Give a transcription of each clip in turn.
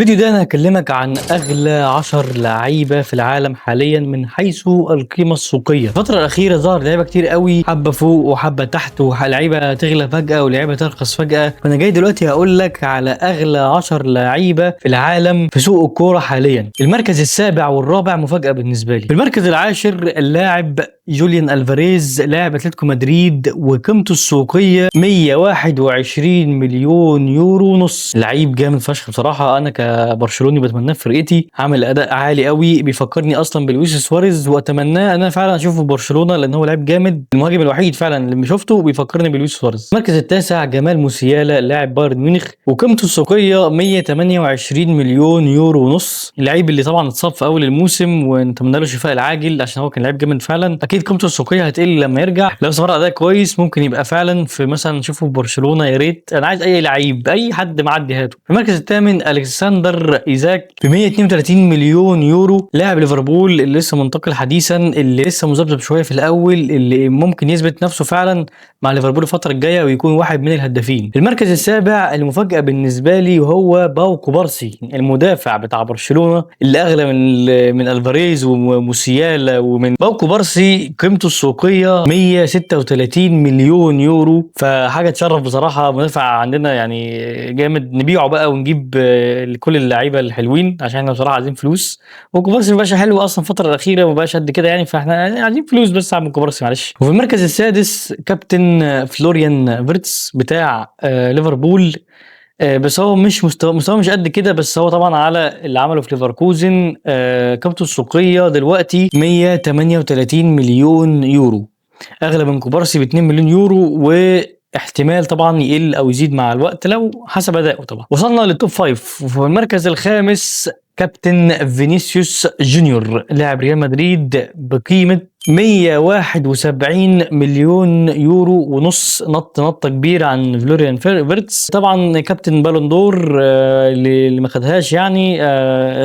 الفيديو ده انا هكلمك عن اغلى 10 لعيبة في العالم حاليا من حيث القيمة السوقية. الفترة الاخيرة ظهر لعيبة كتير قوي، حبه فوق وحبه تحت، ولعيبة تغلى فجاة ولعيبة ترخص فجاة. فانا جاي دلوقتي هقول لك على اغلى 10 لعيبة في العالم في سوق الكورة حاليا. المركز السابع والرابع مفاجاة بالنسبة لي. في المركز العاشر اللاعب جوليان الفاريز لاعب اتلتيكو مدريد، وقيمته السوقية 121 مليون يورو ونص. لعيب جامد فشخ بصراحة، انا كبرشلوني بتمناه في فرقتي، عامل اداء عالي قوي، بيفكرني اصلا بلويس سواريز، واتمناه انا فعلا اشوفه في برشلونة لان هو لعيب جامد، المهاجم الوحيد فعلا اللي شفته بيفكرني بلويس سواريز. المركز التاسع جمال موسيالا لاعب بايرن ميونخ، وقيمته السوقية 128 مليون يورو ونص. اللعيب اللي طبعا اتصاب في اول الموسم ونتمنى له الشفاء العاجل عشان هو كان لعيب جامد فعلا. اكيد قيمته السوقية هتقل لما يرجع، لو استمر اداء كويس ممكن يبقى فعلا في مثلا نشوفه في برشلونة. يا ريت، انا عايز اي لعيب، اي حد معدي هاته. في المركز الثامن الكسندر ايزاك ب 132 مليون يورو، لاعب ليفربول اللي لسه منتقل حديثا، اللي لسه مذبذب شوية في الاول، اللي ممكن يثبت نفسه فعلا مع ليفربول الفترة الجاية ويكون واحد من الهدافين. المركز السابع المفاجاة بالنسبة لي وهو باو كوبارسي المدافع بتاع برشلونة، اللي اغلى من الفاريز وموسيالا ومن باو كوبارسي. قيمته السوقية 136 مليون يورو، فحاجه تشرف بصراحة. مدافع عندنا يعني جامد، نبيعه بقى ونجيب كل اللعيبة الحلوين عشان احنا بصراحة عايزين فلوس. وكوبارسي مبقاش حلو اصلا الفترة الاخيرة ومبقاش قد كده يعني، فاحنا عايزين فلوس بس يا عم كوبارسي معلش. وفي المركز السادس كابتن فلوريان فيرتس بتاع ليفربول، بس هو مش مستواه مش قد كده، بس هو طبعا على اللي عمله في ليفركوزن. قيمته السوقية دلوقتي 138 مليون يورو، اغلى من كوبارسي ب 2 مليون يورو، واحتمال طبعا يقل او يزيد مع الوقت لو حسب ادائه. طبعا وصلنا لل top 5. وفي المركز الخامس كابتن فينيسيوس جونيور لاعب ريال مدريد بقيمة 171 مليون يورو ونص، نطة كبيرة عن فلوريان فيرتس. طبعا كابتن بالون دور اللي ما خدهاش يعني،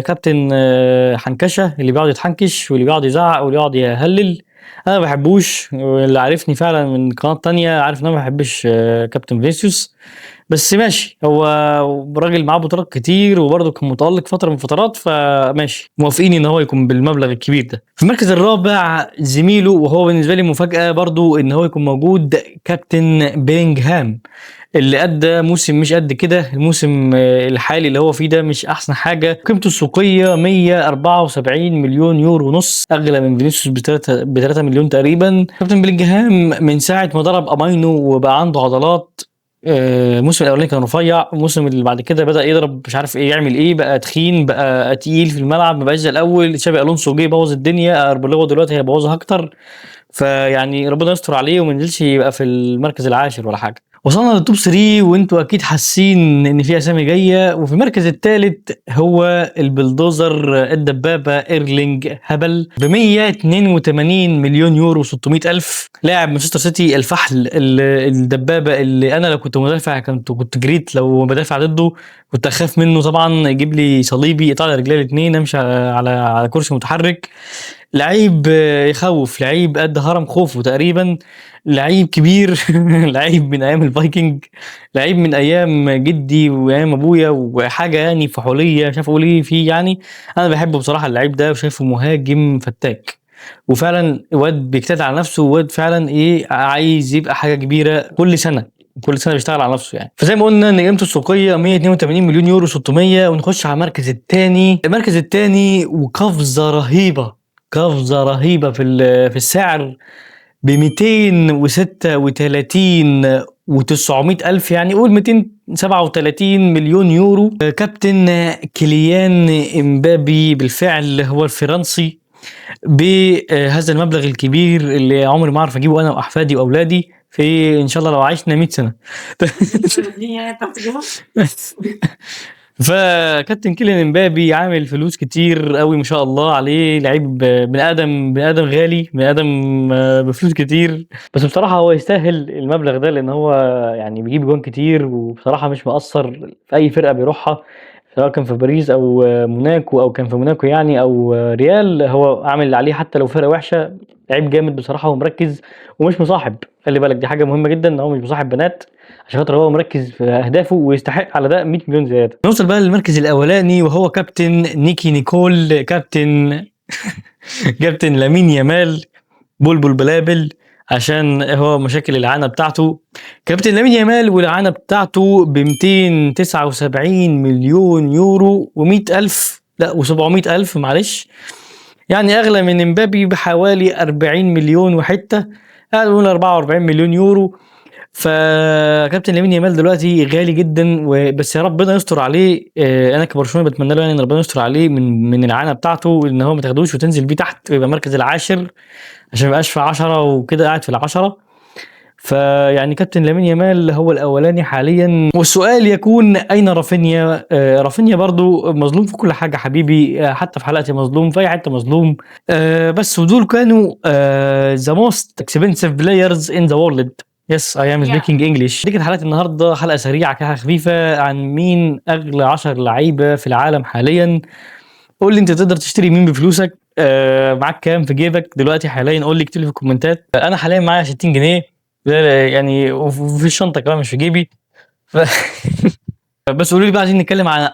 كابتن حنكشة، اللي بيقعد يتحنكش واللي بيقعد يزعق واللي بيقعد يهلل. انا ما بحبوش، واللي عارفني فعلا من قناة تانية عارف ان انا ما بحبش كابتن فينيسيوس، بس ماشي، هو راجل معاه بطولات كتير وبرضه كان متألق فترة من فترات، فماشي موافقين ان هو يكون بالمبلغ الكبير ده. في المركز الرابع زميله، وهو بالنسبة لي مفاجأة برضه ان هو يكون موجود، كابتن بيلينجهام اللي ادى موسم مش قد كده، الموسم الحالي اللي هو فيه ده مش احسن حاجة. قيمته السوقية 174 مليون يورو ونص، اغلى من فينيسيوس ب 3 مليون تقريبا. كابتن بيلينجهام من ساعة ما ضرب امينو وبقى عنده عضلات، الموسم الاولاني كان رفيع، الموسم اللي بعد كده بدا يضرب مش عارف ايه يعمل ايه، بقى تخين، بقى تقيل في الملعب، ما بقاش زي الاول. تشابي الونسو جه بوظ الدنيا، اربلوا دلوقتي هيبوظها اكتر، فيعني ربنا يستر عليه وما ينزلش يبقى في المركز العاشر ولا حاجة. وصلنا لل top 3، وانتوا اكيد حاسين ان في اسامي جاية. وفي المركز الثالث هو البلدوزر الدبابة ايرلينج هبل ب 182 مليون يورو 600 الف، لاعب مانشستر سيتي الفحل الدبابة اللي انا لو كنت مدافع كنت جريت لو بدافع ضده، كنت اخاف منه طبعا، يجيب لي صليبي يقطع لي رجلي الاثنين، امشي على كرسي متحرك. لعيب يخوف، لعيب قد هرم خوفو تقريبا، لعيب كبير، لعيب من ايام الفايكنج، لعيب من ايام جدي وايام ابويا، وحاجه يعني فحوليه مش عارف اقول ايه فيه يعني. انا بحبه بصراحة اللعيب ده، وشايفه مهاجم فتاك، وفعلا واد بيجتهد على نفسه، وواد فعلا ايه عايز يبقى حاجة كبيرة، كل سنة كل سنة بيشتغل على نفسه يعني. فزي ما قلنا ان قيمته السوقية 182 مليون يورو 600. ونخش على المركز الثاني. المركز الثاني وقفزه رهيبة، قفزه رهيبة في السعر ب 236 و900 الف، يعني قول 237 مليون يورو. كابتن كيليان امبابي بالفعل هو الفرنسي بهذا المبلغ الكبير اللي عمري ما اعرف اجيبه انا واحفادي واولادي في ان شاء الله لو عشنا 100 سنة. فكابتن كيليان امبابي عامل فلوس كتير قوي ما شاء الله عليه، لعيب بني ادم، بني ادم غالي، بني ادم بفلوس كتير، بس بصراحة هو يستاهل المبلغ ده لان هو يعني بيجيب جوان كتير، وبصراحة مش مقصر في اي فرقه بيروحها. سواء كان في باريس او موناكو، او كان في موناكو يعني او ريال، هو عامل اللي عليه حتى لو فرقه وحشه. لعيب جامد بصراحة ومركز ومش مصاحب، خلي بالك دي حاجة مهمة جدا ان هو مش مصاحب بنات، عشان خاطر هو مركز في اهدافه ويستحق على ده 100 مليون زياده. نوصل بقى للمركز الاولاني، وهو كابتن نيكي نيكول، كابتن لامين يامال، بلبل بلابل، عشان هو مشاكل الإعانة بتاعته. كابتن لامين يامال والإعانة بتاعته ب 279 مليون يورو و100 ألف، لا و700 ألف معلش، يعني أغلى من امبابي بحوالي 40 مليون وحتة، يعني نقول 44 مليون يورو. فكابتن لامين يامال دلوقتي غالي جدا، بس يا ربنا يستر عليه. انا كبرشلوني بتمنى له يعني ان ربنا يستر عليه من الإعانة بتاعته، ان هو ما تاخدوش وتنزل بيه تحت ويبقى المركز العاشر، عشان ما يبقاش في 10 وكده قاعد في العشرة. فيعني كابتن لامين يامال هو الاولاني حاليا. والسؤال يكون اين رافينيا؟ رافينيا برضو مظلوم في كل حاجة حبيبي، حتى في حلقتي مظلوم، في اي حتة مظلوم. بس ودول كانوا the most expensive players in the world. Yes, I am speaking English. دي كانت حلقة النهارده، حلقة سريعة كده خفيفة عن مين اغلى 10 لعيبة في العالم حاليا. قول لي انت تقدر تشتري مين بفلوسك؟ معاك كام في جيبك دلوقتي حاليا؟ قول لي، اكتب لي في الكومنتات. انا حاليا معايا 60 جنيه لا يعني، وفي الشنطة كمان مش في جيبي. بس قولوا لي بقى عايزين نتكلم عن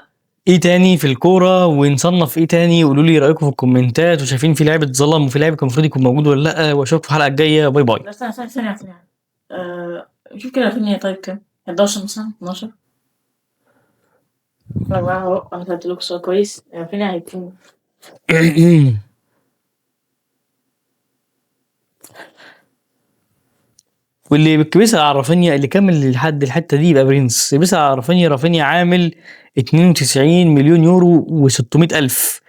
ايه تاني في الكورة ونصنف ايه تاني، قولوا لي رايكم في الكومنتات، وشايفين في لعيب اتظلم وفي لعيب كان المفروض يكون موجود ولا لا. واشوفكم في الحلقة الجاية، bye bye. لا استنى استنى ثانية ثانية، شوف كده رافينيا طيب كام؟ 11 مثلا 12. يا جماعة اهو انا سألت لكم سؤال كويس، رافينيا هيكون واللي بيسأل على رافينيا، اللي كمل لحد الحتة دي يبقى برنس. اللي بيسأل على رافينيا، رافينيا عامل 92 مليون يورو و600 ألف،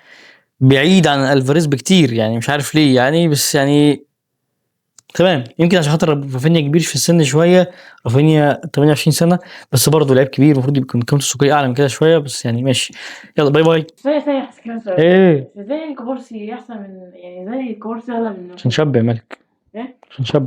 بعيد عن الفاريز بكتير يعني، مش عارف ليه يعني، بس يعني تمام، يمكن عشان خاطر رافينيا كبير في السن شوية، رافينيا 28 سنة، بس برضه لعيب كبير، المفروض يكون قيمته السوقية اعلى من كده شوية، بس يعني ماشي. يلا bye bye. ثانية ثانية بس كمان سؤال. ايه؟ ازاي كوبارسي احسن من، يعني ازاي كوبارسي اغلى من عشان شاب يا مالك. ايه؟ عشان شاب.